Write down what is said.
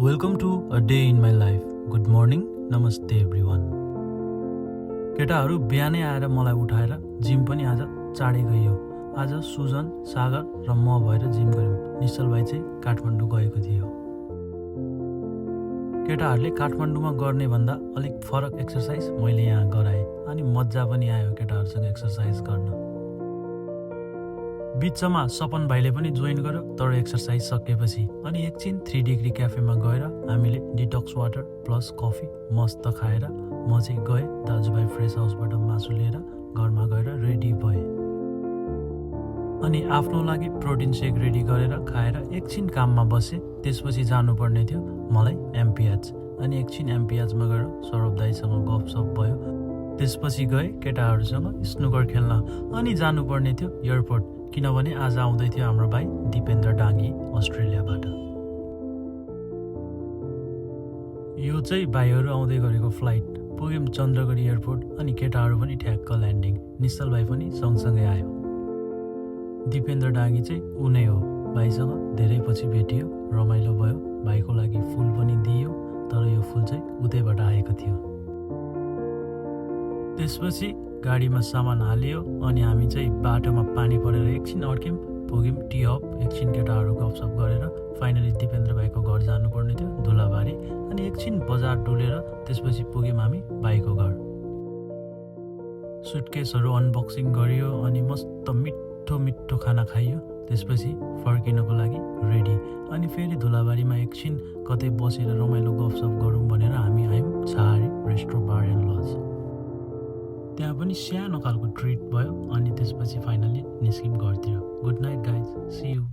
Welcome to a day in my life. Good morning, नमस्ते everyone. केटाहरू बिहानै आएर मलाई उठाएर जिम पनि आज चाँडै गइयो। आज सुजन, सागर र म भएर जिम गऱ्यौँ। निश्चल भाइ चाहिँ काठमाडौँ गएको थियो। केटाहरूले काठमाडौँमा गर्ने भन्दा अलिक फरक एक्सर्साइज मैले यहाँ गराएँ अनि मजा पनि आयो केटाहरूसँग एक्सर्साइज गर्न। बिचमा सपन भाइले पनि जोइन गर्यो, तर एक्सर्साइज सकेपछि अनि एकछिन 3 डिग्री क्याफेमा गएर हामीले डिटक्स वाटर प्लस कफी मस्त खाएर म चाहिँ गएँ दाजुभाइ फ्रेस हाउसबाट मासु लिएर घरमा गएर रेडी भएँ अनि आफ्नो लागि प्रोटिन शेक रेडी गरेर खाएर एकछिन काममा बसेँ। त्यसपछि जानुपर्ने थियो मलाई एमपिएच अनि एकछिन एमपिएचमा गएर सौरभ दाइसँग गफसफ भयो। त्यसपछि गएँ केटाहरूसँग स्नुकर खेल्न अनि जानुपर्ने थियो एयरपोर्ट, किनभने आज आउँदै थियो हाम्रो भाइ दिपेन्द्र डाङ्गी अस्ट्रेलियाबाट। यो चाहिँ भाइहरू आउँदै गरेको फ्लाइट। पुग्यौँ चन्द्रगढी एयरपोर्ट अनि केटाहरू पनि ठ्याक्क ल्यान्डिङ। निश्चल भाइ पनि सँगसँगै आयो। दिपेन्द्र डाङ्गी चाहिँ ऊ नै हो। भाइसँग धेरै पछि भेटियो, रमाइलो भयो। भाइको लागि फुल पनि दियो, तर यो फुल चाहिँ उतैबाट आएको थियो। त्यसपछि गाडीमा सामान हालियो अनि हामी चाहिँ बाटोमा पानी परेर एकछिन अड्क्यौँ। पुग्यौँ टी हब, एकछिन केटाहरू गफसफ गरेर फाइनली दिपेन्द्र भाइको घर जानुपर्ने थियो धुलाबारी अनि एकछिन बजार डुलेर त्यसपछि पुग्यौँ हामी भाइको घर। सुटकेसहरू अनबक्सिङ गरियो अनि मस्त मिठो मिठो खाना खाइयो। त्यसपछि फर्किनको लागि रेडी अनि फेरि धुलाबारीमा एकछिन कतै बसेर रमाइलो गफसफ गरौँ भनेर हामी आयौँ Chhahari resto bar and lodge. त्यहाँ पनि सानो खालको ट्रिट भयो अनि त्यसपछि फाइनली निस्क्यौँ घरतिर। Good night guys, see you.